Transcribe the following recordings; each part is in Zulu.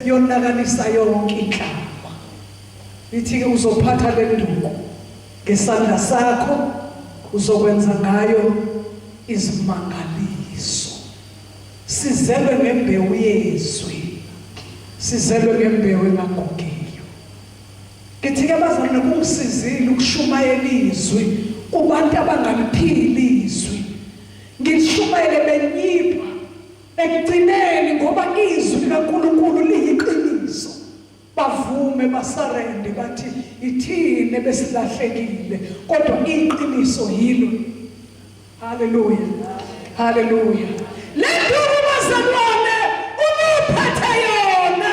Yonakalisa yonke inhlamba. Ithi-ke uzophatha le nduku ngesandla sakho uzokwenza ngayo izimangaliso. Sizelwe ngembewu yezwi. Sizelwe ngembewu engagugiyo. Ngithi-ke bazalwane kungisizile ukushumayela izwi kubantu abangaliphili izwi. Ngilishumayele benyipha ekugcineni ngoba izwi likaNkulunkulu liyiqiniso. Bavume basarende bathi ithini besilahlekile kodwa iqiniso yilo. Haleluya. Haleluya. Le nduku bazalwane uma uphethe yona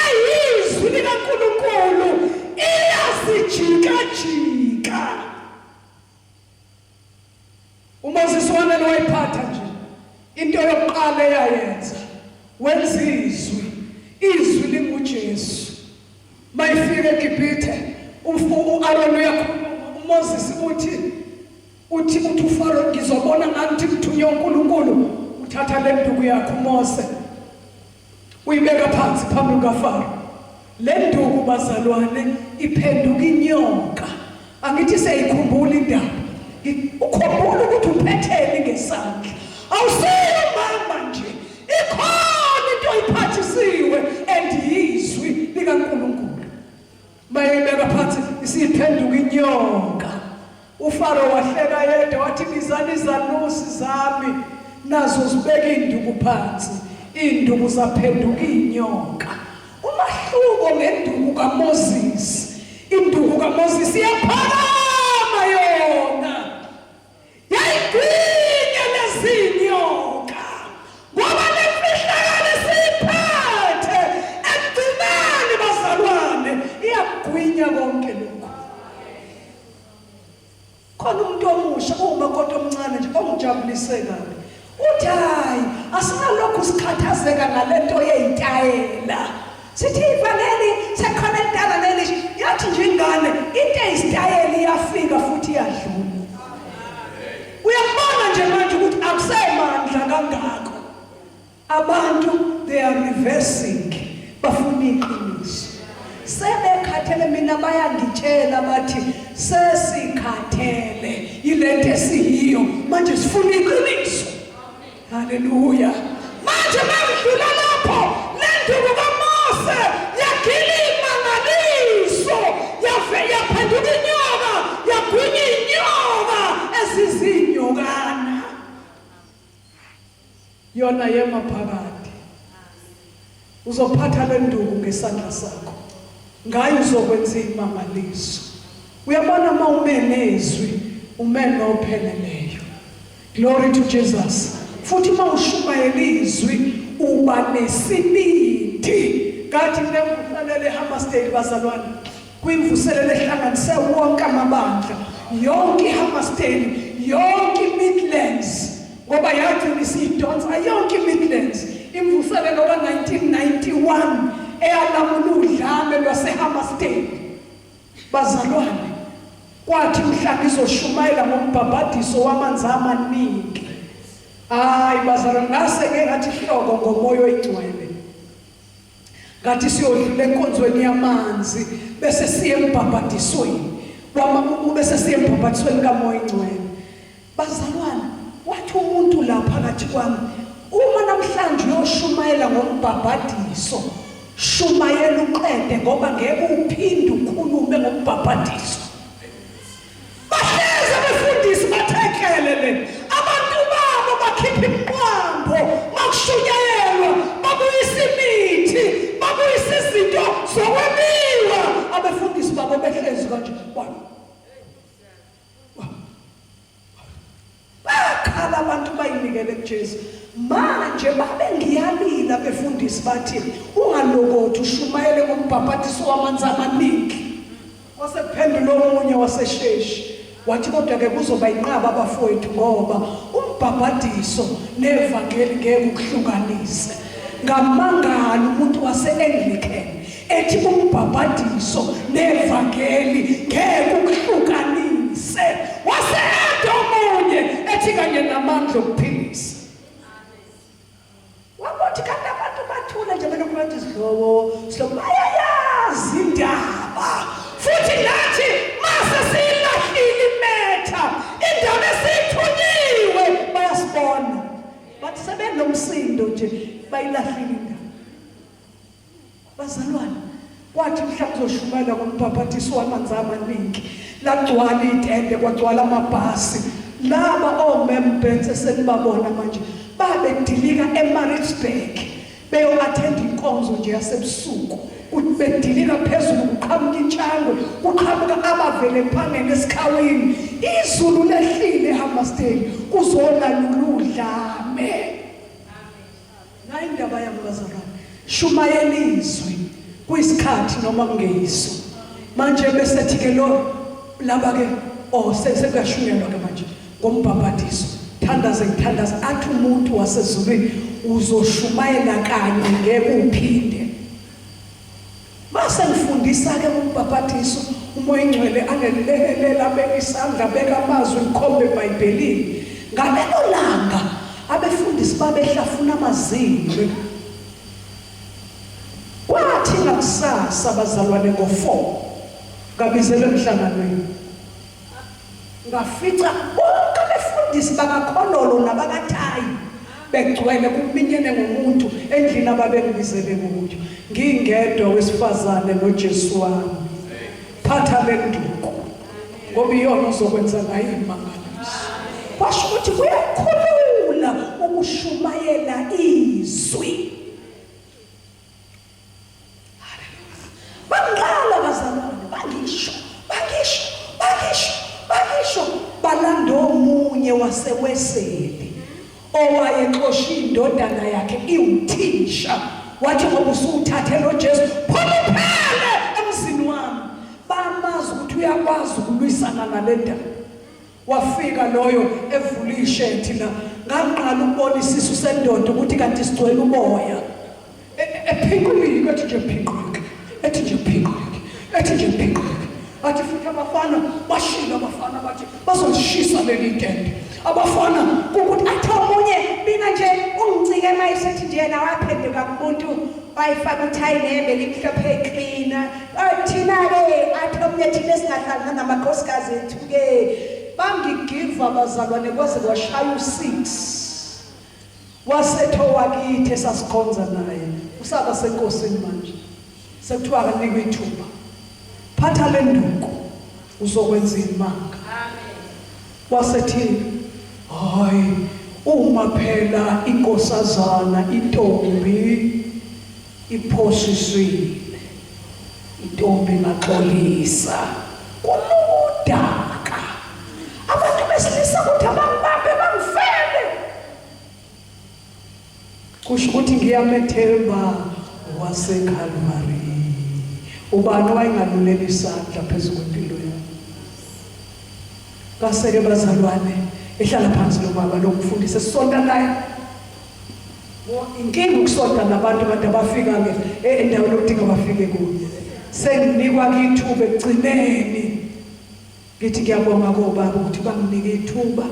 eyizwi likaNkulunkulu iyasijikajika. UMoses wanele wayiphatha nje into yokuqala eyayenza wenza izwi izwi linguJesu mayifika eGibhithe uAron uyakhuluma uMoses uthi Uthi uthi uFaro ngizobona ngani ukuthi ngithunywe uNkulunkulu. Uthatha le nduku yakhe uMose. Uyibeka phansi phambi kukaFaro. Le nduku bazalwane iphenduka inyoka. Angithi siyayikhumbula indaba. Ukhumbula ukuthi uphetheni ngesandla. Awusiyo mama nje. Ikhona into oyiphathisiwe and yizwi likaNkulunkulu. Bayibeka phansi isiphenduka inyoka. UFaro wahleka yedwa wathi bizani izanusi zami nazo zibeka induku phansi. Induku zaphenduka inyoka. Umahluko ngenduku kaMoses. Induku kaMoses iyaphakama yona. Yayigwinya lezinyoka ngoba lemfihlakalo esiyiphethe ekugcineni bazalwane iyakugwinya konke lokhu. Khona umuntu omusha uwumakoti omncane nje ongijabulise kabi. Uthi hayi asinalokhu sikhathazeka ngalento yeyitayela. Sithi ivangeli sekukhona elidala nelisha. Yathi nje ingane into eyisitayela iyafika futhi iyadlula. Uyakubona nje manje ukuthi akusemandla kangako. Abantu they are reversing bafuna iqiniso. Sebekhathele mina bayangitshela bathi sesikhathele yilento esiyiyo manje sifuna iqiniso. Haleluya. Manje bangidlula lapho le nduku kaMose yagila imangaliso yave yaphenduka inyoka yagwinya inyoka ezizinyokana. Yona yema phakade. Uzophatha le nduku ngesandla sakho. Ngayo uzokwenza imangaliso. Uyabona uma ume nezwi, ume nopheleleyo. Glory to Jesus. Futhi uma ushumayela izwi uba nesibindi. Kathi kunemvuselelo eHammersdale bazalwane. Kwimvuselelo ehlanganise wonke amabandla, yonke iHammersdale, yonke iMidlands ngoba yagcina isiyidonsa yonke iMidlands. Imvuselelo ka-1991 eyalamula udlame lwaseHammersdale. Bazalwane, kwathi mhla ngizoshumayela ngombhabhadiso wamanzi amaningi, hayi bazalwane, ngase ke ngathi hloko ngomoya oyingcwele. Ngathi siyodlula enkonzweni yamanzi bese siye embhabhadisweni. Bese siye embhabhadisweni kamoya oyingcwele. Bazalwane, wathi umuntu la phakathi kwami, uma namhlanje uyoshumayela ngombhabhadiso, shumayela uqede ngoba ngeke uphinde ukhulume ngombhabhadiso. Bahlezi abefundisi bathekele le. Abantu babo bakhipha imiqwambo makushunyayelwa, babuyisa imithi, babuyisa izinto zokwebiwa. Abefundisi babo behlezi kanje. Bakhala abantu bayinikele kuJesu. Manje babengiyalila befundisi bathi ungalokothi ushumayele ngombhabhadiso wamanzi amaningi. Kwase kuphendula omunye waseSheshi wathi kodwa ke kuzoba inqaba abafowethu ngoba umbhabhadiso nevangeli ngeke ukuhlukanise. Ngamangala umuntu wase-Anglican ethi umbhabhadiso nevangeli ngeke ukuhlukanise wase eda omunye ethi kanye namandla okuphilisa wabothi kanti abantu bathule nje belokhu bathi zihlobo ebusuku bayayazi indaba futhi nathi mase siyilahlile imetha indaba esiyithunyiwe bayasibona bathi sebenomsindo nje bayilahlile indaba Bazalwane, kwathi mhla kuzoshumayela ngombhaphathiso wamanzi amaningi, lagcwala itende, kwagcwala amabhasi. Laba omembhense esenibabona manje babedilika eMaritzburg beyo-athenda inkonzo nje yasebusuku bedilika phezulu kuqhamuka intshangwe kuqhamuka abavele emphangeni esikhawini izulu lehlile eHammersdale kuzona luludlame Nayi indaba yami bazalwane. Shumayela izwi kuyisikhathi noma kungeyiso. Manje bese thi ke lo laba ke oh sekuyashunyelwa ke manje ngombhabhadiso. Thandaze ngithandaze athi umuntu wasezulwini uzoshumayela kanye ngeke uphinde. Mase ngifundisa-ke umbhabhadiso, uMoya oyiNgcwele angilekelela, abeke isandla, abeke amazwi, ngikhombe eBhayibhelini. Ngalelo langa abefundisi babehlafuna amazinyo. Kwathi ngakusasa bazalwane ngo-four ngabizelwa emhlanganweni. Ngafica bonke abefundisi bakaKhololo nabakaThayi begcwele kuminyene ngomuntu endlini ababengibizele kuyo. Ngingedwa wesifazane noJesu wami. Phatha le nduku ngoba iyona ozokwenza ngayo imangaliso. Kwasho ukuthi kuyakhulula ukushumayela izwi. Bangiqala bazalwane, bangisho, bangisho, bangisho, bangisho, balanda omunye waseWeseli owayexosha indodana yakhe iwuthisha wathi ngoba usuwuthathe lo Jesu phuma uphele emzini wami bamazi ukuthi uyakwazi ukulwisana nale ndaba Wafika loyo evula ishethi la ngaqala ukubona isisu sendoda ukuthi kanti sigcwele uboya e, e, ephinqulike ethi nje phinqulike ethi nje phinqulike ethi nje phinqulike athi futhi abafana bashilo abafana bathi bazolishisa leli tende abafana kukuthi athi omunye mina nje ungicike uma esethi nje yena waphenduka kumuntu wayifaka uthayi nehembe elimhlophe eklina thina-ke athi omunye thina esingahlali nangamakhosikazi ethu-ke bangigiva bazalwane kwaze kwashaya u-six wasetho wakithi esasikhonza naye usaba senkosini manje sekuthiwa akanikwe ithuba phatha le nduku uzokwenza imanga wasethi hayi uma phela inkosazana intombi iphosisile intombi ngaxolisa kunudaka abantu besilisa ukuthi abangibambe bangifele kusho ukuthi ngiyamethemba waseKalvari ubani owayengalulela isandla phezu kwempilo yami Kaseke bazalwane ehlala phansi lo baba lo mfundisi esonta naye. Inkinga ukusonta nabantu kade abafika ke e, endaweni okudinga bafike kuyo. Senginikwa ke ithuba ekugcineni. Ngithi ngiyabonga kobaba ukuthi banginike ithuba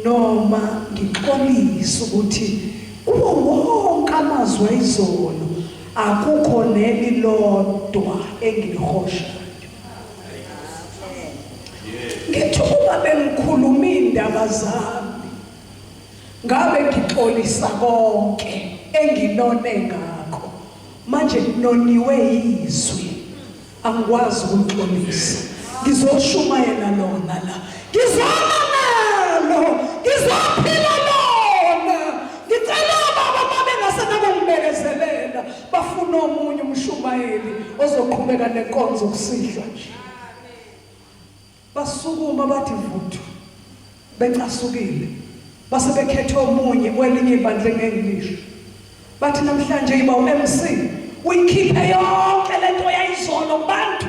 noma ngixolise ukuthi kuwo wonke amazwi ayizolo akukho nelilodwa engilihoshayo. Ngithi uma bengikhuluma indaba zami ngabe ngixolisa konke enginone ngakho manje noniwe yizwi angikwazi ukuxolisa ngizoshumayela lona la ngizoma nalo ngizophila lona ngicela baba babengasenakungibekezelela bafuna omunye umshumayeli ozoqhubeka nenkonzo kusihlwa nje Basukuma bathi vuthu becasukile base bekhetha omunye kwelinye ibandla engengilisho. Bathi namhlanje yiba uMC uyikhiphe yonke lento yayizolo kubantu.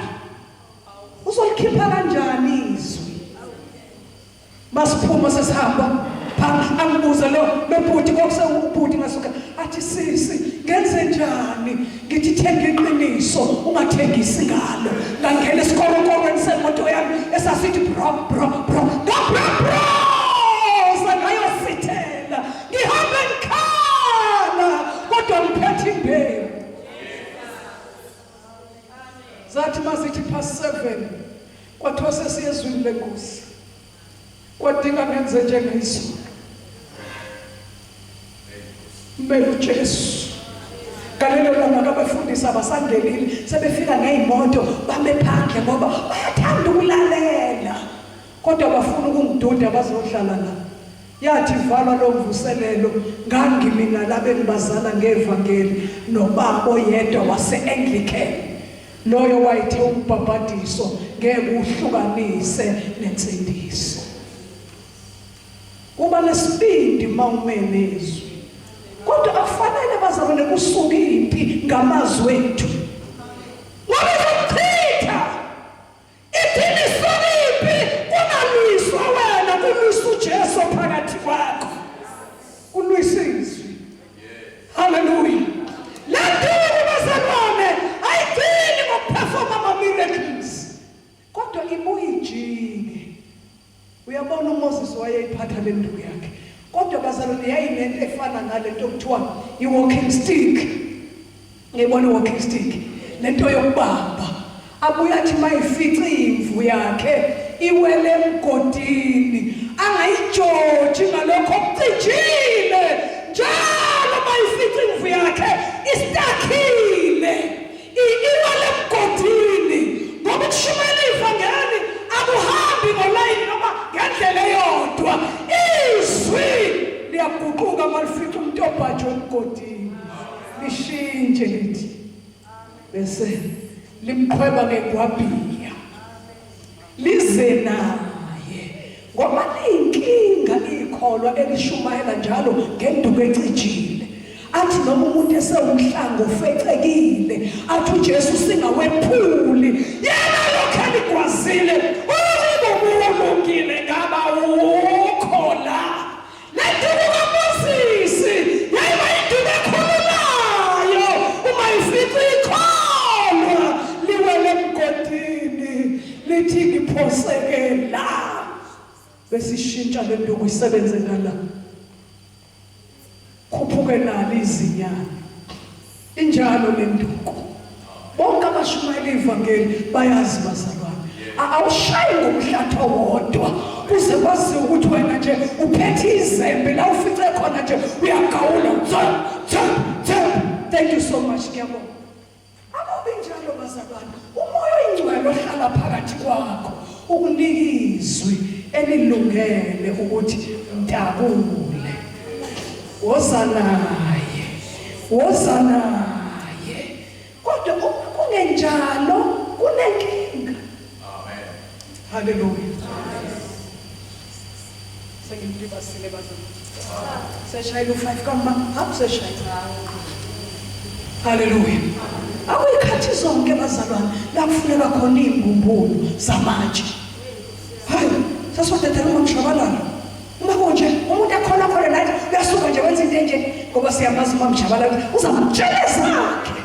Uzolikhipha kanjani izwi? Masiphuma sesihamba phandle angibuze lo lobhuti kwakusewubhuti ngasuka athi sisi ngenze njani ngithi thenga iqiniso ungathengisi ngalo ngangena esikorokorweni semoto yami esasithi bro bro bro ngabro bro sangayosithela ngihambe ngikhala kodwa ngiphethe imbewu. Zathi mazithi past 7 kwathiwa sesiye ezwini lenkosi. Kwadinga ngenze njengezulu. Mbele uJesu. Ngalelo langa kabafundisi abasangenile sebefika ngeyimoto bame phandle ngoba bayathanda ukulalela. Kodwa bafuna ukungiduda bazohlala la. Yathi ivalwa lo mvuselelo ngangimi nalaba engibazala ngevangeli nobaba oyedwa wase-Anglican. Loyo wayethe umbhabhadiso ngeke uhlukanise nensindiso. Kuba nesibindi uma umele izwi. Kodwa akufanele bazalwane kusuke impi ngamazwi ethu. Ngoba izokuchitha. Ithini isuke impi kungalwiswa wena kulwisa uJesu phakathi kwakho. Kulwisa izwi. Hallelujah. Le nduku bazalwane ayigcini ngokuperforma ama-miracles kodwa ibuye ijike. Uyabona uMoses wayeyiphatha le nduku yakhe. Kodwa bazalwane yayinento efana nalento okuthiwa i-walking stick. Ngiyibona i-walking stick. Lento yokubamba. Abuye athi mayifica imvu yakhe iwele emgodini angayijoji ngalokho okucijile njalo mayifica imvu yakhe istakhile iwele emgodini ngoba ukushumayela ivangeli akuhambi ngolayini noma ngendlela eyodwa izwi liyaguquka malifica umuntu obhajwe emgodini lishintshe lithi bese limqhweba ngegwabhiya lize naye ngoba liyinkinga ikholwa elishumayela njalo ngenduku ecijile athi noma umuntu esewumhlango ufecekile athi uJesu singawephuli yena lokho eligwazile ulungile ngaba ukho la Le nduku kaMosisi yayiba induku ekhululayo uma ifica ikholwa liwele emgodini lithi ngiphoseke la besishintsha le nduku isebenze ngala khuphuke nalo izinyane Injalo le nduku. Bonke abashumayela ivangeli bayazi bazalwane. Awushayi ngomhlathi owodwa kuze kwaziwe ukuthi wena nje uphethe izembe la ufice khona nje uyagawula. Tsa tsa tsa. Thank you so much ngiyabonga. Akubi njalo bazalwane. Umoya oyingcwele ohlala phakathi kwakho ukunika izwi elilungele ukuthi mtakule. Woza naye. Woza naye. Kodwa uma kungenjalo kunenkinga. Amen. Haleluya. Sengimlibasile bazalwane. Seshayile u5 kama, hawu seshayile. Haleluya. Akuyikhathi zonke bazalwane la kufuneka khona izimbumbulu zamatshe. Hayi, sasodedela umamshabalala. Uma kunje umuntu akhona khona nathi uyasuka nje wenza into enje ngoba siyamazi umamshabalala uzamtshela ezakhe.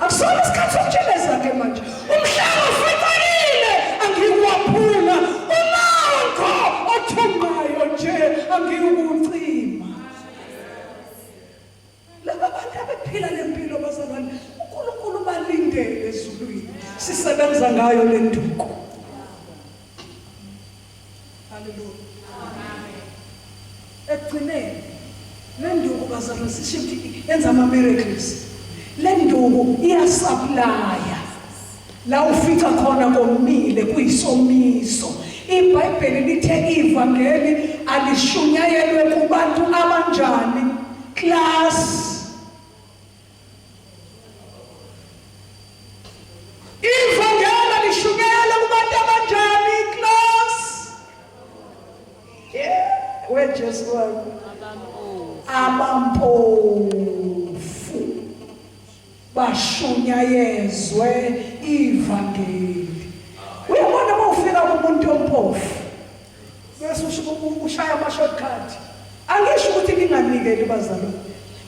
Akusona isikhathi sokutshela ezakhe manje. Umhlaba uficekile angikuwaphula umango othunqayo nje angikuwucima. Laba bantu abephila lempilo bazalwane uNkulunkulu balindele ezulwini. Sisebenza ngayo le nduku. Haleluya. Amen. Ekugcineni le nduku bazalwane sisho ukuthi yenza ama miracles. Le nduku iyasupplya. La ufica khona komile kuyisomiso. IBhayibheli lithe ivangeli alishunyayelwe kubantu abanjani? Class Ivangeli lishunyayelwe kubantu abanjani? Class Yeah, we Jesu wami. Abampofu bashunyayezwe ivangeli. Uyabona uma ufika kumuntu ompofu bese ushaya ama shortcut. Angisho ukuthi ninganikeli bazalwane.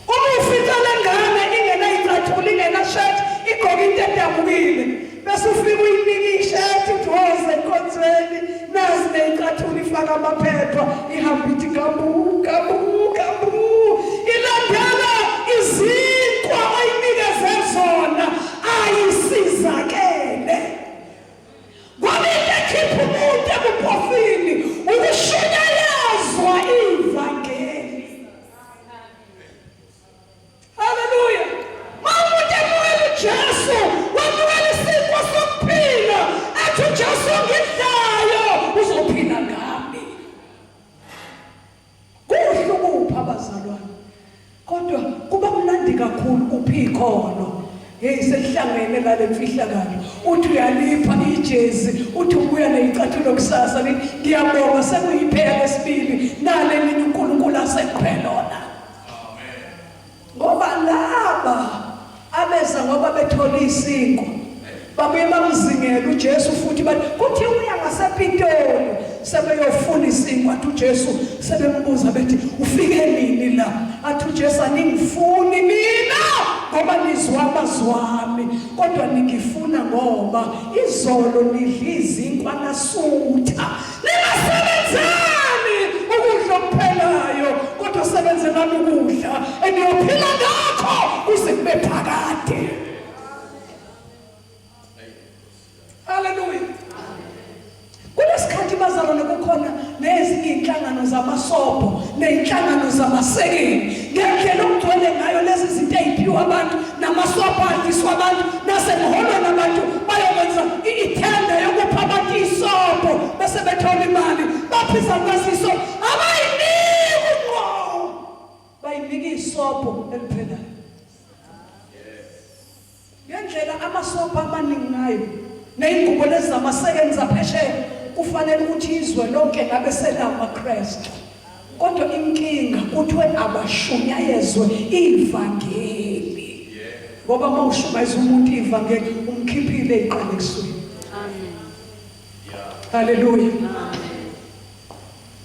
Uma ufica lengane ingenayicathulo ingena shirt igqoke into edabukile bese ufika uyinike ishirt uthi woze enkonzweni nazi neyicathulo ifaka amaphepha ihambe ithi gambu gambu gambu ilandela izinkwa oyinikeze zona ayisizakele. Selihlangene nale mfihlakalo. Uthi uyalipha ijezi, uthi ubuya nezicathulo kusasa lithi ngiyabonga sekuyipheya lesibili nale linye uNkulunkulu asekuphe lona. Ngoba laba abeza ngoba bethola isinkwa babuye bamzingela uJesu futhi bathi kuthi uya ngasePitoli sebeyofuna isinkwa athi uJesu sebembuza bethi ufike nini la athi uJesu aningifuni mina ngoba nizwa amazwi ami kodwa ningifuna ngoba izolo nidla izinkwa nasutha Ningasebenzeli ukudla okuphelayo, kodwa sebenzelani ukudla eniyophila ngakho kuze kube phakade. Haleluya. Kulesikhathi bazalwane kukhona nezinye inhlangano zamasobho nezinhlangano zamasekeli ngendlela okugcwele ngayo lezi zinto eziphiwa abantu namasobho adliswa abantu nasemholweni abantu bayokwenza ithenda yokupha abantu isobho bese bethola imali bapha izalukazi isobho abayiniki ngqo bayinika isobho eliphelayo ngendlela amasobho amaningi ngayo ney'ngubo lezi zamasekeni zaphesheya kufanele ukuthi izwe lonke ngabe selamaKristu kodwa inkinga kuthiwe abashunyayezwe ivangeli ngoba uma ushumayeza umuntu ivangeli umkhiphile eziqalekisweni Amen. Haleluya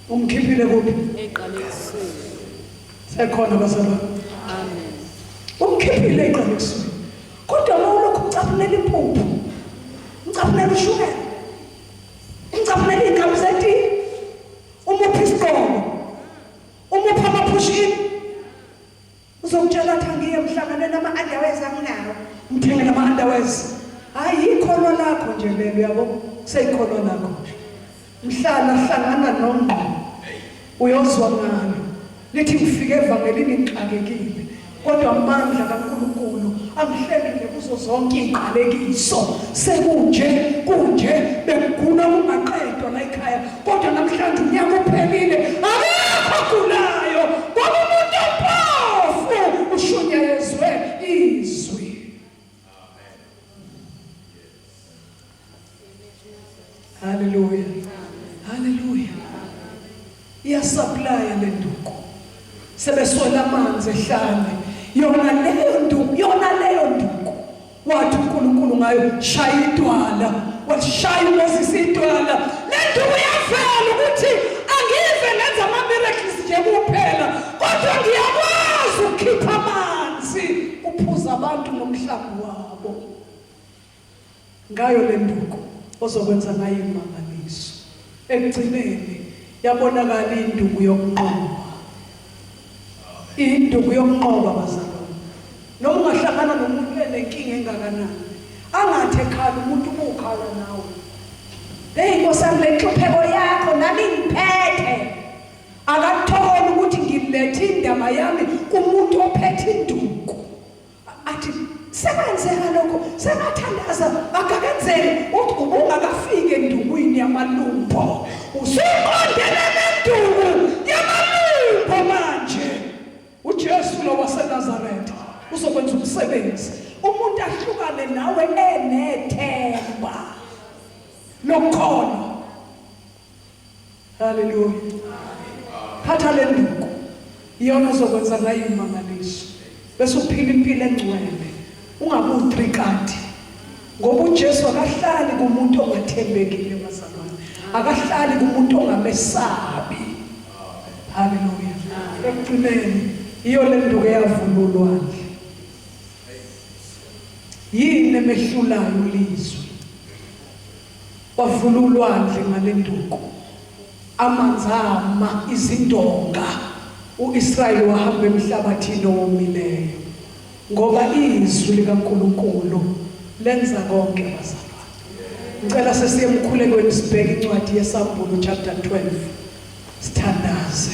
umkhiphile kuphi Eqalekisweni. Sekhona bazalwane. Amen. Umkhiphile eqalekisweni. Kodwa uma ulokhu ucaphunela impuphu, ucaphunela ushukela, ucaphunela iy'nkabi zetiye, umupha isigqoko, umupha ama-push in, uzokutshela athi angiye emhlanganweni ama-underwears anginawo, umthengele ama-underwears. Hhayi, ikholwa lakho nje lelo uyabo, seyikholwa lakho nje. Mhlala hlangana nongqo uyozwa ngalo lithi ngifike evangelini ngixakekile kodwa amandla kaNkulunkulu angihlengile kuzo zonke iziqalekiso sekunje kunje bekugula kungaqedwa la ekhaya kodwa namhlanje unyaka uphelile akekho ogulayo ngoba umuntu ompofu ushunyayezwe izwi. Haleluya. Haleluya. Iyasupply le nduku. Sebeswela amanzi ehlane. Yona leyo nduku, yona leyo nduku. Wathi uNkulunkulu ngayo shaya idwala. Washaya uMoses idwala. Le nduku yavela ukuthi angive ngenza ama miracles nje kuphela, kodwa ngiyakwazi ukukhipha amanzi uphuza abantu nomhlambi wabo. Ngayo le nduku ozokwenza ngayo imimangaliso. Ekugcineni yabonakala induku yokunqoba. Induku yokunqoba bazalwane. Noma ungahlangana nomuntu enenkinga engakanani, angathi ekhala umuntu ubukhala nawe. Hey Nkosi yami le nhlupheko yakho nami ngiphethe. Akakutholi ukuthi ngilethe indaba yami kumuntu ophethe induku. Athi sekwenzeka lokho, sengathandaza akakenzeki uthi ubungakafiki endukwini yamalumbo. Usuqondene nenduku yamalumbo manje. UJesu lo waseNazaretha uzokwenza umsebenzi. Umuntu ahlukane nawe enethemba lokukholwa. Haleluya. Phatha le nduku. Iyona ozokwenza ngayo imimangaliso. Bese uphila impilo engcwele. Ungabe utrikati. Ngoba uJesu akahlali kumuntu ongathembekile bazalwane. Akahlali kumuntu ongamesabi. Haleluya. Ekugcineni iyo le nduku eyavula ulwandle. Yini emehlulayo ulizwi? Wavula ulwandle ngale nduku, amanzi ama izindonga, u-Israyeli wahamba emhlabathini owomileyo, ngoba izwi likaNkulunkulu lenza konke bazalwane. Ngicela sesiye emkhulekweni sibheke incwadi yeSambulo chapter 12 sithandaze.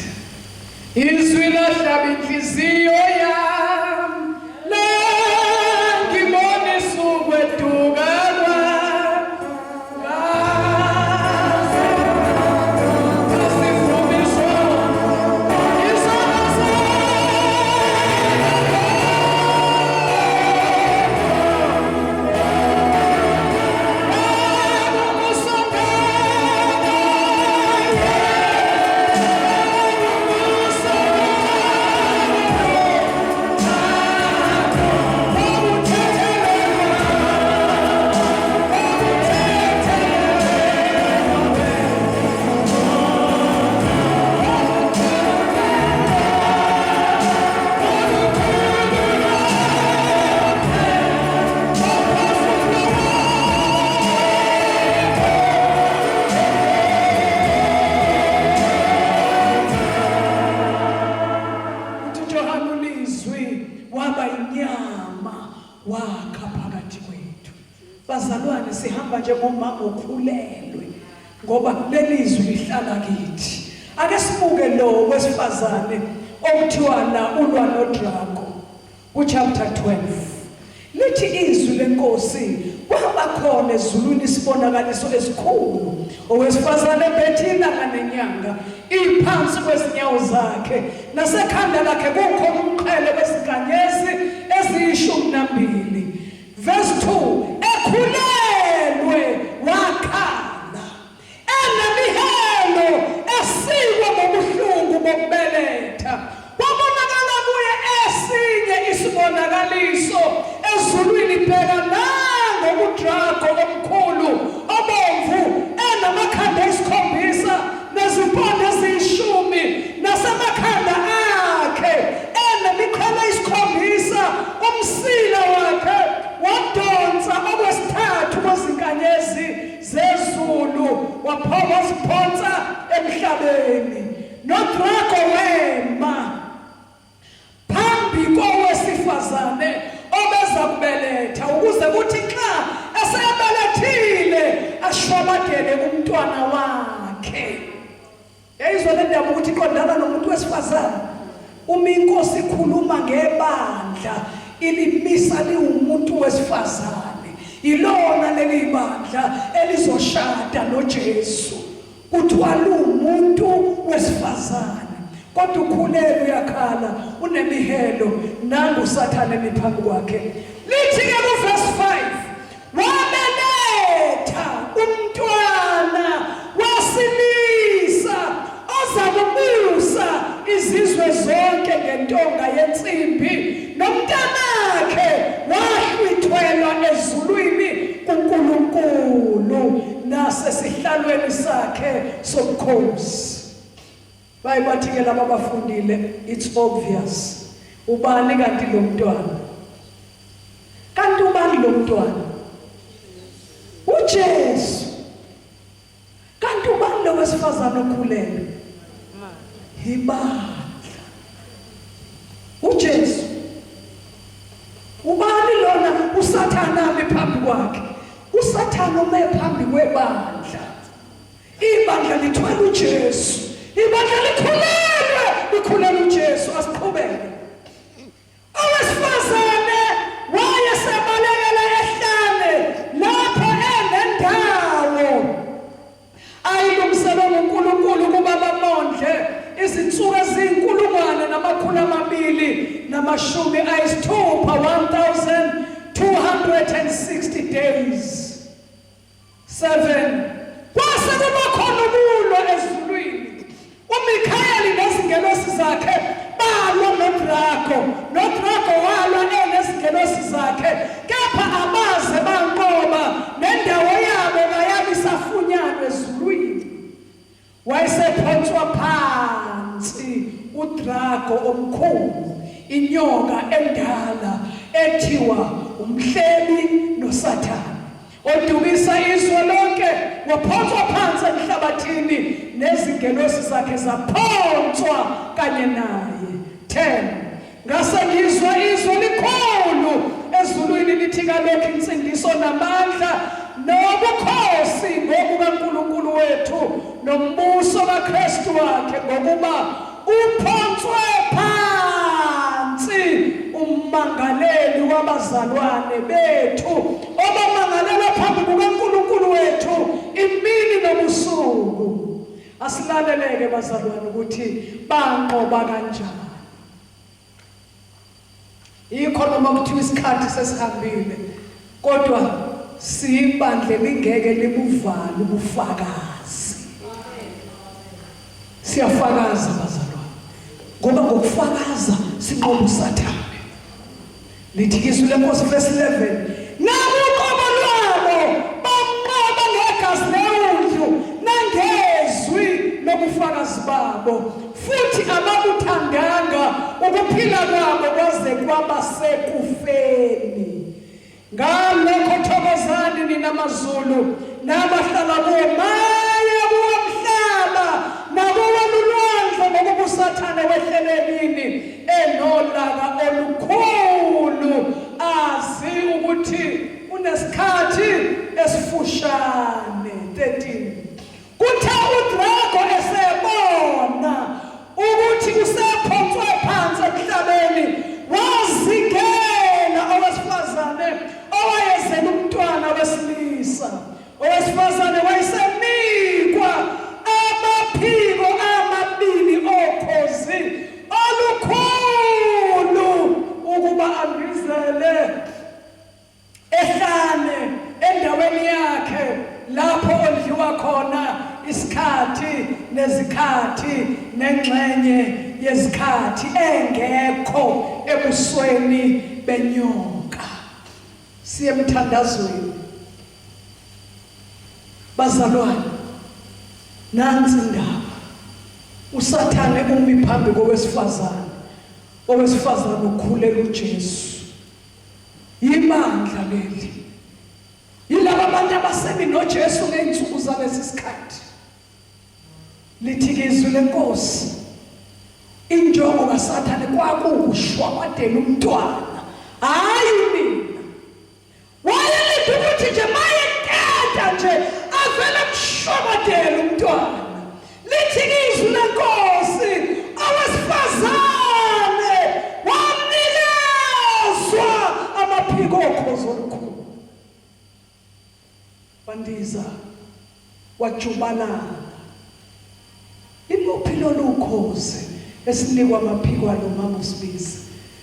Izwi lahlaba inhliziyo yami langibonisa ukweduka kwami. Ngaze ngasivumiswa isono sami. Bazalwane sihamba njengomama okhulelwe ngoba lelizwi lihlala kithi. Ake sibuke lo wesifazane okuthiwa la ulwa noDrago kuchapter 12. Lithi izwi lenkosi kwaba khona ezulwini isibonakaliso esikhulu owesifazane ephethe ilanga nenyanga iphansi kwezinyawo zakhe nasekhanda lakhe kukhona umqhele wezinkanyezi eziyishumi nambili Verse 2 ekhulelwe wakhala enemihelo esikwa ngobuhlungu bokubeletha kwabonakala kuye esinye isibonakaliso ezulwini bheka nango udrago omkhulu obomvu enamakhanda esikhombisa nezimpondo eziyishumi nasemakhanda akhe enemiqhele isikhombisa umsila wakhe wadonsa okwesithathu kwezinkanyezi zezulu waphoma waziphonsa emhlabeni nodrago wema phambi kowesifazane obeza kubeletha ukuze kuthi nxa esebelethile ashwabadele umntwana wakhe Yayizwa le ndaba ukuthi iqondana nomuntu wesifazane. Uma inkosi ikhuluma ngebandla ilimisa liwumuntu wesifazane. Ilona leli bandla elizoshada noJesu. Kuthiwa luwumuntu wesifazane. Kodwa ukhulele uyakhala unemihelo nangu uSathane emi phambi kwakhe. Lithi-ke kuverse 5 Wabeletha umntwana wesilisa oza kubusa izizwe zonke ngentonga yensimbi, nomntanakhe wahlwithwelwa ezulwini kuNkulunkulu nasesihlalweni sakhe sobukhosi. Baye bathi-ke laba abafundile, it's obvious. Ubani kanti lo mntwana? Kanti ubani lo mntwana? UJesu. Kanti ubani lo wesifazane okhulelwe? Ibandla. UJesu. Ubani lona uSathane ami phambi kwakhe? USathane ume phambi kwebandla. Ibandla lithwele uJesu. Ibandla likhulelwe, likhulelwe uJesu. Asiqhubeke. Owesifazane wayesebalekela ehlane lapho enendawo ayilungiselwe nguNkulunkulu ukuba bamondle izinsuku eziyinkulungwane namakhulu amabili namashumi ayisithupha 1260 days 7 Kwase kuba khona ukulwa ezulwini. UMikhayeli nezingelosi zakhe balwa noDrago. NoDrago walwa enezingelosi zakhe, kepha abaze banqoba, nendawo yabo kayabe isafunyanwa ezulwini. Wayesephonswa phansi udrago omkhulu, inyoka endala ethiwa umhlebi noSathane, odukisa izwe lonke, waphonswa phansi emhlabathini nezingelosi zakhe zaphonswa kanye naye. 10 Ngase ngizwa izwi elikhulu ezulwini lithi kalokhu insindiso namandla nobukhosi ngobukaNkulunkulu wethu nombuso kaKristu wakhe ngokuba uphonswe phansi ummangaleli wabazalwane bethu obamangalela phambi kukaNkulunkulu wethu imini nobusuku. Asilaleleke bazalwane ukuthi banqoba kanjani. Yikho noma kuthiwa isikhathi sesihambile kodwa siyibandla elingeke libuvale ubufakazi. Siyafakaza bazalwane ngoba ngokufakaza sinqoba uSathane. Lithi izwi lenkosi verse 11 nakuqobo lwabo bamnqoba ngegazi lewundlu nangezwi lobufakazi babo futhi abakuthandanga ukuphila kwabo kwaze kwaba sekufeni. Ngalokho thokozani nina mazulu nabahlala kuwo, maye kuwo mhlaba nakuwo lulwandle, ngokuba uSathane wehlele kini enolaka olukhulu, azi ukuthi. Unesikhathi esifushane. 13. Kuthe uDrago esebona ukuthi usephonswe phansi emhlabeni, wazingela owesifazane owayezele umntwana wesilisa. Owesifazane wayesenikwa amaphiko amabili okhozi olukhulu ukuba andizele ehlane endaweni yakhe lapho ondliwa khona isikhathi nezikhathi nengxenye yezikhathi engekho ebusweni benyoka. Siye emthandazweni bazalwane, nansi indaba. USathane umi phambi kowesifazane, owesifazane ukhulela uJesu. Yibandla leli. Yilaba abantu abasemi noJesu ngey'nsuku zalesi sikhathi. Lithi-ke izwi lenkosi, injongo kaSathane kwakuwukushwabadela umntwana, hhayi mina. Wayelinde ukuthi nje mayeteta nje avele amshwabadele umntwana. Lithi-ke izwi lenkosi, owesifazane wanikezwa amaphiko okhozi olukhulu. Wandiza wajubalala. Iluphi lolu khozi esinikwa amaphiko alo mama uSibisi?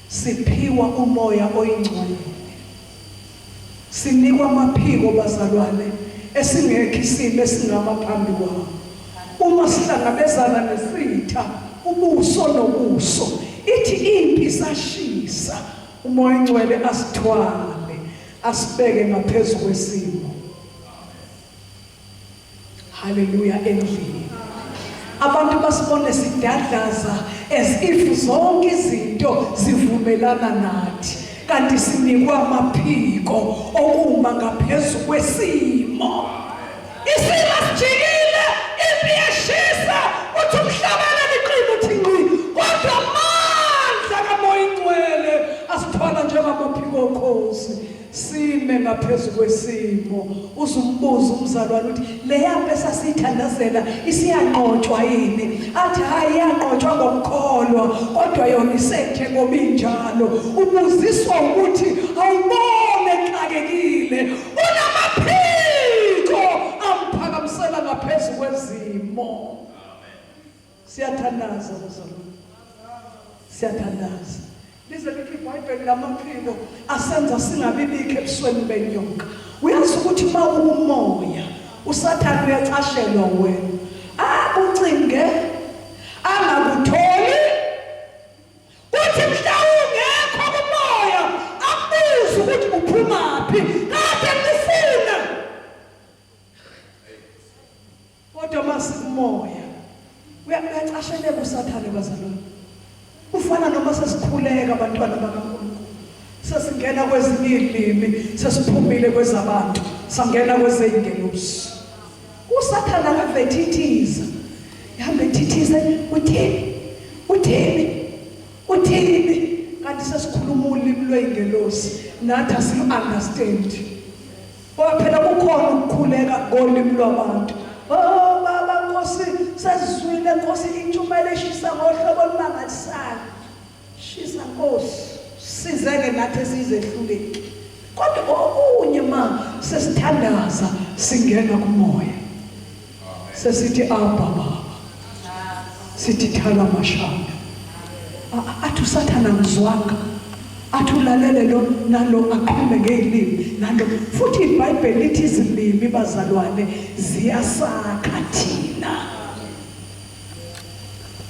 Siphiwa umoya oyingcwele. Sinikwa amaphiko bazalwane esingekho isimo esingama phambi kwawo. Uma sihlangabezana nesitha ubuso nobuso, ithi impi isashisa, umoya oyingcwele asithwale asibeke ngaphezu kwesimo. Haleluya endlini. Abantu basibone sidadlaza as if zonke izinto zivumelana nathi, kanti sinikwa amaphiko okuma ngaphezu kwesimo. Isimo sijikile, impi iyashisa, uthi umhlabane liqina uthi ngqi, kodwa amandla kaMoya Ingcwele asithwala njengamaphiko okhozi. Sime ngaphezu kwesimo. Uzumbuza umzalwane ukuthi leya mpi esasiyithandazela isiyanqotshwa yini? Athi hhayi iyanqotshwa ngokukholwa, kodwa yona isethe ngoba injalo. Ubuziswa ukuthi awubone exakekile, unamaphiko amphakamisela ngaphezu kwezimo. Siyathandaza bazalwane. Siyathandaza. Lize lithi iBhayibheli lamaphiko asenza singabi bikho ebusweni benyoka. Uyazi ukuthi uma ukumoya uSathane uyacashelwa wena. Akucinge angakutholi kuthi mhla ungekho kumoya akubuze ukuthi uphumaphi kade ngifuna. Kodwa uma sikumoya uyacasheleka uSathane bazalwane. Kufana noma sesikhuleka abantwana bakaNkulunkulu. Sesingena kwezinye izilimi, sesiphumile kwezabantu, sangena kwezezingelosi. USathane akave ethithiza. Ehamba ethithiza uthini? Uthini? Uthini? Kanti sesikhuluma ulimi lwezingelosi nathi asilu-understand. Ngoba phela kukhona ukukhuleka ngolimi lwabantu. Oh baba Nkosi, sesizwile Nkosi intshumayelo eshisa ngohlobo olumangalisayo. Shisa Nkosi, sizeke nathi esizehluleki. Kodwa okunye ma sesithandaza singena kumoya. Sesithi Abba baba. Sithi thala mashanda. Athi uSathana angizwanga. Athi ulalele lo nalo aqhume ngezilimi nalo futhi iBhayibheli lithi izilimi bazalwane ziyasakha thina.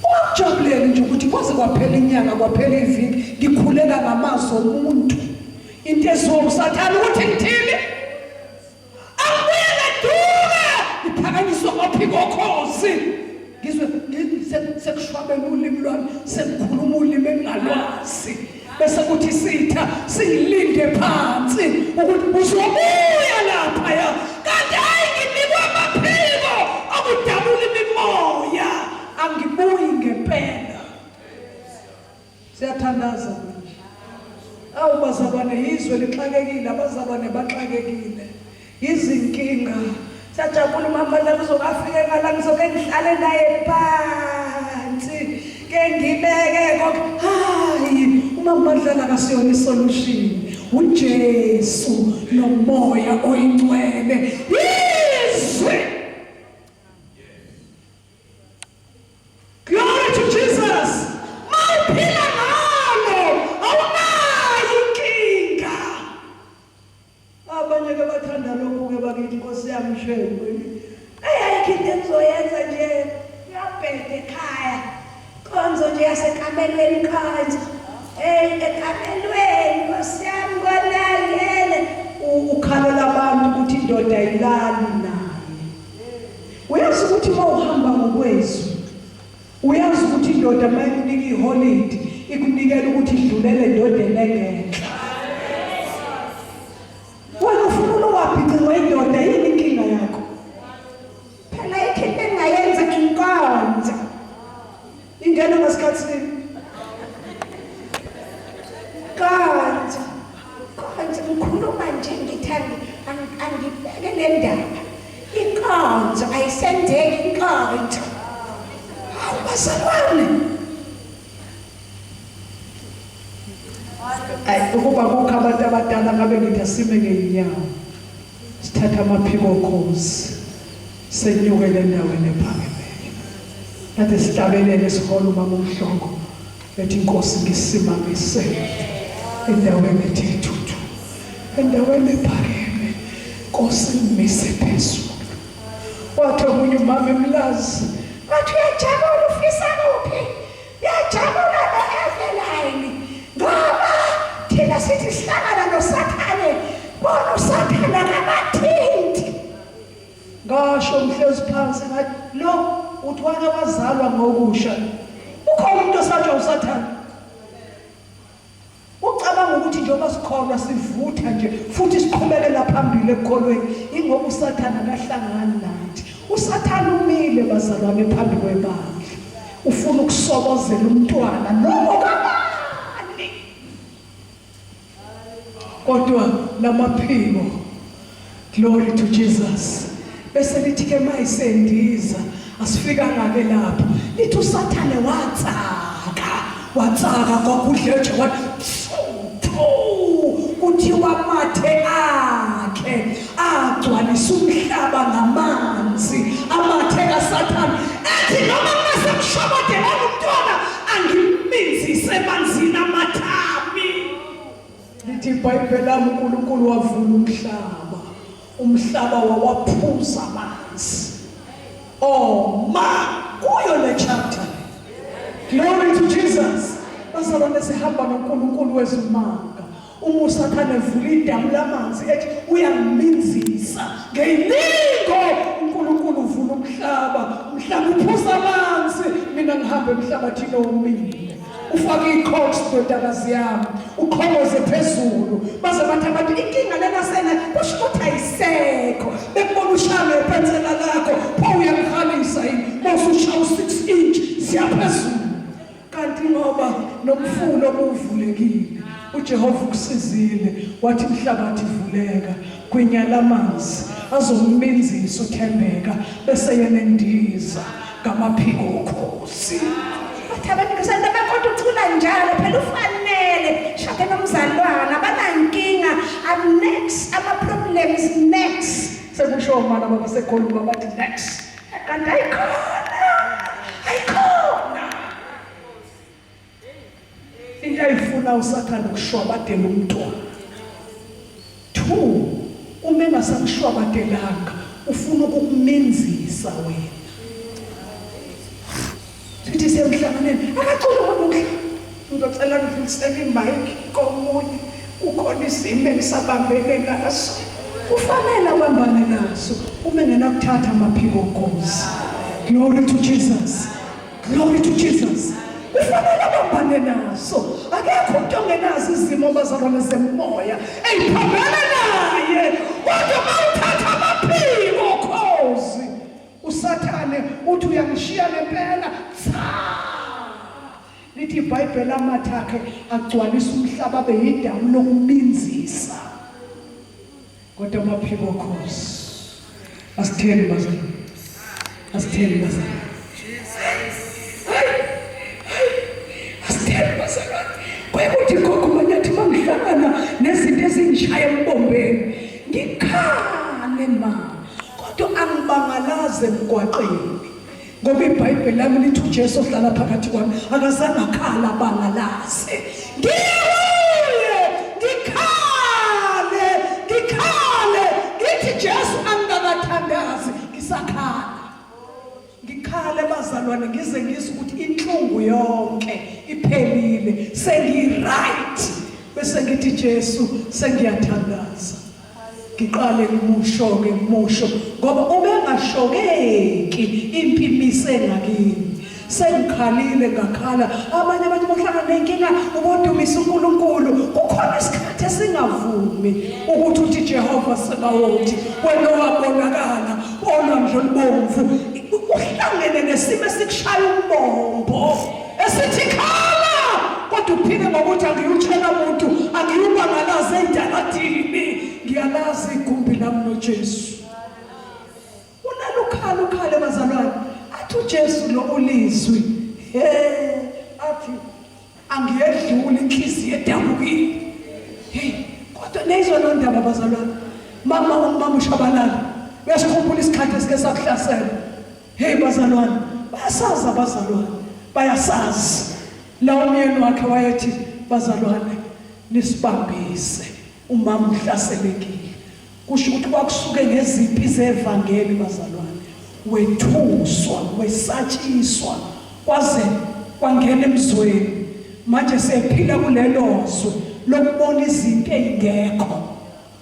Ungakujabuleli nje ukuthi kwaze kwaphela inyanga kwaphela iviki ngikhuleka ngamazwi omuntu. Into eziwa uSathane ukuthi ngithini? Angibuye ngeduke ngiphakanyiswe ngophiko okhozi. Ngizwe sekushwabela ulimi lwami sekukhuluma ulimi engingalwazi. Bese kuthi sitha singilinde phansi ukuthi uzobuya lapha ya. Kanti hayi nginikwa amaphiko okudabula imimoya. Angibuyi ngempela. Siyathandaza manje. Awu bazalwane izwe lixakekile abazalwane. abazalwane baxakekile izinkinga. Siyajabula umama la uzokafike ngala ngizoke ngihlale naye phansi ke ngibeke konke. Hayi, umama Madlala akasiyona isolution. UJesu noMoya oyiNgcwele. Izwi. Glory to Jesus. Mawuphila ngalo awunayo inkinga. Abanye ke bathanda lokhu ke bakithi Nkosi yami shembe. Hey ayikho into engizoyenza nje. Uyabheda ekhaya. Konzo nje yasekamelweni konzo. Hey ekamelweni Nkosi yami konakele. Ukhalela abantu ukuthi indoda ayilali naye. Uyazi ukuthi uma uhamba ngokwezwi uyazi ukuthi indoda uma ikunika iholidi ikunikela ukuthi idlulele endodeni engenhla. Wena ufuna ulowabhicingwa indoda yini inkinga yakho? Phela ayikho into engingayenza inkonzo. Ingena ngasikhathi sini? Konzo. Konzo ngikhuluma nje ngithi angibeke le ndaba. Inkonzo ayisenzeki inkonzo. Hawu bazalwane. Ayi ukuba kukho abantu abadala ngabe ngithi asime ngeenyawo. Sithatha amaphiko okhozi. Senyukele endaweni ephakemeyo. Kade sihlabelele sihola umama uMhlongo. Ethi inkosi ngisimamise endaweni ethe thuthu. Endaweni ephakeme. Nkosi ngimise phezulu. Wathi omunye umama emlazi. Wathi uyajabula ufisa kuphi? Uyajabula no-Eveline. Ngoba thina sithi sihlangana noSathane. Bona uSathane akabathinti. Ngasho ngihlezi phansi ngathi lo uthi wake wazalwa ngokusha. Ukhona umuntu osatshwa uSathane. Ucabanga ukuthi njengoba sikholwa sivutha nje futhi siqhubekela phambili ekukholweni ingoba uSathane akahlangani nathi. uSathane umile bazalwane phambi kwebandla. Ufuna ukusobozela umntwana noma kabani. Kodwa lamaphiko glory to Jesus. Bese lithi ke mayisendiza asifikanga ke lapho. Lithi uSathane watsaka, watsaka kwakudleje wathi kuthiwa amathe akhe agcwalisa umhlaba ngamanzi amathe kaSathane ethi noma kungasemshobodelanga umntwana angiminzise emanzini amathami lithi iBhayibheli lami uNkulunkulu wavula umhlaba umhlaba wawaphuza amanzi oma kuyo le chapter glory to Jesus bazalwane sihamba noNkulunkulu wezimanga uma usathane evula idamu lamanzi ethi uyangiminzisa ngeyilingo uNkulunkulu uvula umhlaba umhlaba uphuza amanzi mina ngihamba emhlabathini owomile ufake i-cox ndodakazi yami uqhoboze phezulu baze bathi abantu inkinga lena sena kusho ukuthi ayisekho bekubona ushaya ngepensela lakho pho uyangihalisa yini mose ushaya u-six inch siyaphezulu kanti ngoba nomfula obuvulekile uJehova ukusizile wathi umhlabathi vuleka gwinya lamanzi azominzisa uThembeka bese yena endiza ngamaphiko okhozi Bathi abantu kusanda kodwa ucula njalo phela ufanele shade nomzalwana abanankinga I'm next ama problems next sekusho omama baseGoli bathi next kanti ayikhona ayikhona into ayifuna uSathane ukushwabadela umntwana two uma engasamshwabadelanga ufuna ukukuminzisa wena sithi semhlanganeni akacula umuntu ngizocela ngidlulisele imayikhi komunye kukhona isimo engisabambene naso ufanele abambane naso uma engenakuthatha amaphiko okhozi glory to Jesus glory to Jesus ufanele abambane naso akekho umuntu ongenazo izimo bazalwane zemoya eyiphambene naye kodwa uma uthatha amaphiko okhozi usathane uthi uyangishiya ngempela cha lithi iBhayibheli amathe akhe agcwalisa umhlaba beyidamu lokuminzisa. Kodwa amaphiko okhozi asitheni bazalwane, asitheni bazalwane, asitheni bazalwane. Kwekuthi gogo manyathi mangihlangana nezinto ezingishaya embombeni ngikhale ma, kodwa angibangalaze emgwaqeni ngoba iBhayibheli lami lithi uJesu ohlala phakathi kwami akazange akhala bangalaze. Ngiye ngikhale ngikhale ngithi Jesu angikakathandazi ngisakhala ngikhale bazalwane ngize ngizwe ukuthi inhlungu yonke iphelile sengi-right bese ngithi Jesu sengiyathandaza ngiqale ngimusho-ke ngimusho ngoba ubengashokeki impi imise ngakini sengikhalile ngakhala abanye abantu bokuhlangana nenkinga ubodumisa uNkulunkulu kukhona isikhathi esingavumi ukuthi uthi Jehova Sebawoti wena owabonakala olwandle olubomvu uhlangene nesimo esikushaya umbombo esithi khala kodwa uphike ngokuthi angiyutshela muntu angiyubangalazi ey'taladini ngiyalazi igumbi lami nojesu unalukhala ukhale bazalwane athi ujesu lo ulizwi he athi angiyedluli inhliziyo edabukile hey kodwa neyizwa loo ndaba bazalwane mama umama ushabalala uyasikhumbula isikhathi esike sakuhlasela Hey bazalwane, bayasazi abazalwane, bayasazi. La umyeni wakhe wayethi bazalwane nisibambise umama uhlaselekile. Kusho ukuthi kwakusuke ngezimpi zevangeli bazalwane. Wethuswa, wesatshiswa kwaze kwangena emzweni. Manje sephila kulelo zwe lokubona izinto ezingekho.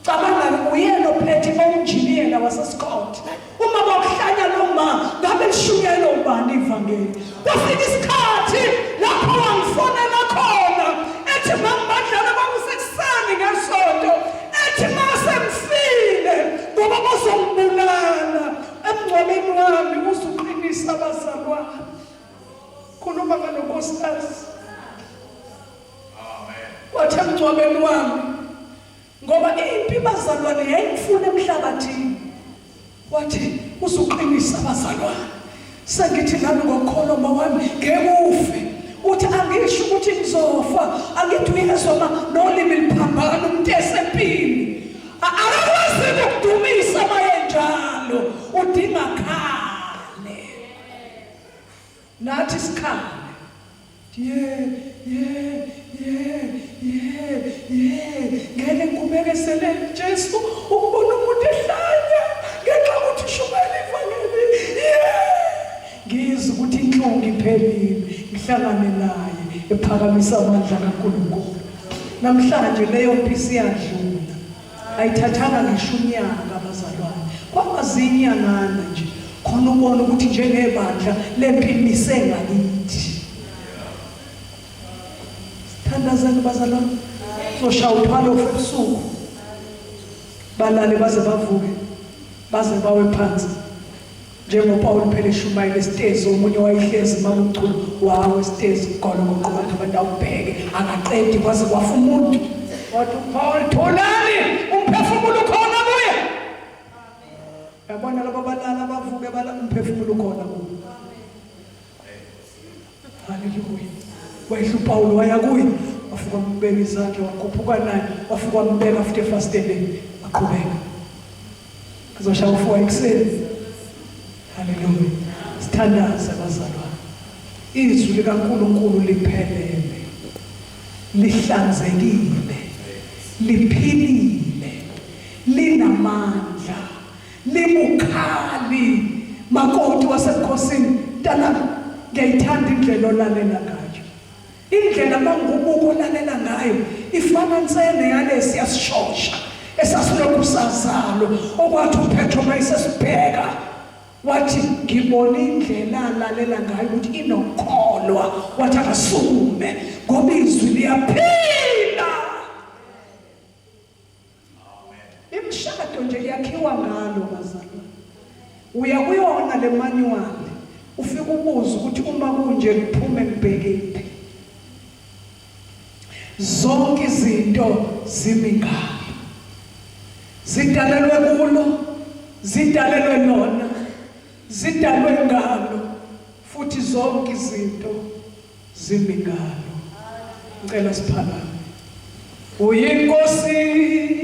Cabanga uyena ophethe onjiniyela waseScott. Uma kwakuhlanya lo ma ngabe lishunyayelwa ubani ivangeli? Kwafika isikhathi lapho wangifonela khona ethi mama badlala kwakusekuseni ngesonto ethi mase ngifile ngoba bazongibulala emngcwabeni wami uzuqinisa abazalwane. Khuluma ngalonkosikazi. Amen. Wathi emngcwabeni wami Ngoba impi bazalwane yayimfuna emhlabathini. Wathi uzuqinisa abazalwane. Sengithi nami ngokukholwa mawami ngeke ufe. Uthi angisho ukuthi ngizofa, angithi uyezwa ma nolimi liphambana umuntu esempini. Akakwazi ukudumisa mayenjalo, udinga khale. Nathi sikhale. Ye ye ye ye ye ngeke ngikubekezelele Jesu ukubona umuntu ehlanya ngenxa yokuthi shumayela ivangeli. Ye ngizwe ukuthi inhlungu iphelile ngihlangane naye ephakamisa amandla kaNkulunkulu. Namhlanje leyo mpi siyadlula. Ayithathanga ngisho unyaka bazalwane. Kwaba zinyangana nje khona ubona ukuthi njengebandla lempi imise ngakithi. Sithandazeni bazalwane. Soshaya uthwalo ebusuku. Balale baze bavuke. Baze bawe phansi. NjengoPawulu phela eshumayela esitezi omunye wayehlezi mama umculo wawo esitezi golokoqo abantu abantu awubheke akaqedi kwaze kwafa umuntu wathi uPaul thulani umphefumulo ukhona kuye yabona laba balala bavuke bala umphefumulo ukhona kuye Haleluya. Wehla uPawulu waya kuye, wafika wambeka izandla, wakhuphuka naye, wafika wambeka futhi efasiteleni, waqhubeka. Kuzoshaya ufour ekuseni. Haleluya. Sithandaze bazalwane. Izwi likaNkulunkulu liphelele. Lihlanzekile. Liphilile. Linamandla. Libukhali makoti wasebukhosini mntanami ngiyayithanda indlela olalela ngayo. Indlela mangubuka olalela ngayo ifana nsene yalesi yasishosha esasilokhu sazalo okwathi uPetro mayesesibheka wathi ngibona indlela alalela ngayo ukuthi inokukholwa wathi akasukume ngoba izwi liyaphila. Imishado nje yakhiwa ngalo bazalwane. Uya kuyona le manual ufike ubuze ukuthi uma kunje ngiphume ngibhekephi. Zonke izinto zimi ngalo. Zidalelwe kulo, zidalelwe lona, zidalwe ngalo, futhi zonke izinto zimi ngalo. Ngicela siphakame. Uyinkosi.